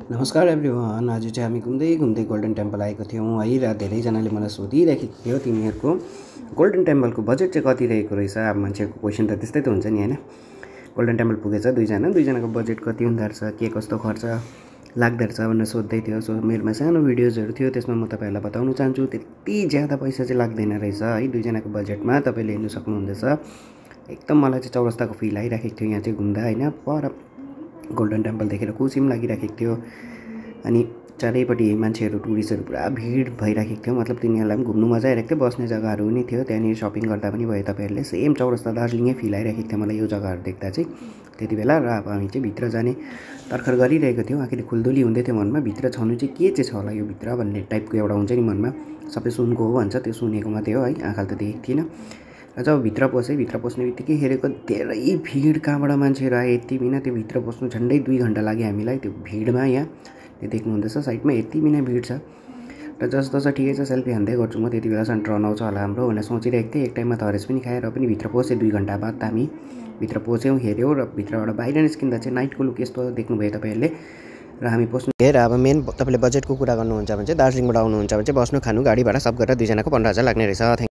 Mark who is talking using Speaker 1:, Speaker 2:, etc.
Speaker 1: नमस्कार एभ्रिवान। आज चाहिँ हामी घुम्दै घुम्दै गोल्डन टेम्पल आएको थियौँ है। र धेरैजनाले मलाई सोधिरहेको थियो तिमीहरूको गोल्डन टेम्पलको बजेट चाहिँ कति रहेको रहेछ। अब मान्छेको क्वेसन त त्यस्तै त हुन्छ नि हैन। गोल्डन टेम्पल पुगेछ दुईजनाको बजेट कति हुँदो रहेछ, के कस्तो खर्च लाग्दो रहेछ भनेर सोध्दै थियो। सो मेरोमा सानो भिडियोजहरू थियो, त्यसमा म तपाईँहरूलाई बताउन चाहन्छु त्यति ज्यादा पैसा चाहिँ लाग्दैन रहेछ है। दुईजनाको बजेटमा तपाईँले हेर्न सक्नुहुँदैछ। एकदम मलाई चाहिँ चौरस्ताको फिल आइराखेको थियो यहाँ चाहिँ घुम्दा हैन। पर गोल्डन टेम्पल देखेर खुसी पनि लागिराखेको थियो। अनि चारैपट्टि मान्छेहरू टुरिस्टहरू पुरा भिड भइराखेको थियो। मतलब तिनीहरूलाई पनि घुम्नु मजा आइरहेको थियो, बस्ने जग्गाहरू पनि थियो, त्यहाँनिर सपिङ गर्दा पनि भयो तपाईँहरूले। सेम चौरस्ता दार्जिलिङै फिल आइरहेको थियो मलाई यो जग्गाहरू देख्दा चाहिँ त्यति बेला। र अब हामी चाहिँ भित्र जाने तर्खर गरिरहेको थियौँ। आखिर खुल्दुली हुँदै थियो मनमा, भित्र छनु चाहिँ के चाहिँ छ होला यो भित्र भन्ने टाइपको एउटा हुन्छ नि मनमा। सबै सुनको हो भन्छ, त्यो सुनेको मात्रै हो है, आँखाले त देखेको थिइनँ। र जब भित्र पस्ने बित्तिकै हेरेको धेरै भिड, कहाँबाट मान्छेहरू आए यति बिना। त्यो भित्र पस्नु झन्डै 2 घन्टा लाग्यो हामीलाई त्यो भिडमा। यहाँ त्यो देख्नुहुँदैछ साइडमा यति बिना भिड छ। र जस्तो छ ठिकै छ, सेल्फी हान्दै गर्छु म। त्यति बेलासम्म ट्रन आउँछ होला हाम्रो भनेर सोचिरहेको थिएँ। एक टाइममा त हरेस पनि खाएर पनि भित्र पस्यो। 2 घन्टा बाद हामी भित्र पस्यौँ, हेऱ्यौँ। र भित्रबाट बाहिर निस्किँदा चाहिँ नाइटको लुक यस्तो देख्नुभयो तपाईँहरूले। र हामी पस्नु हेर। अब मेन तपाईँले बजेटको कुरा गर्नुहुन्छ भने चाहिँ दार्जिलिङबाट आउनुहुन्छ भने चाहिँ बस्नु खानु गाडी भाडा सब गरेर दुईजनाको 15,000 लाग्ने रहेछ।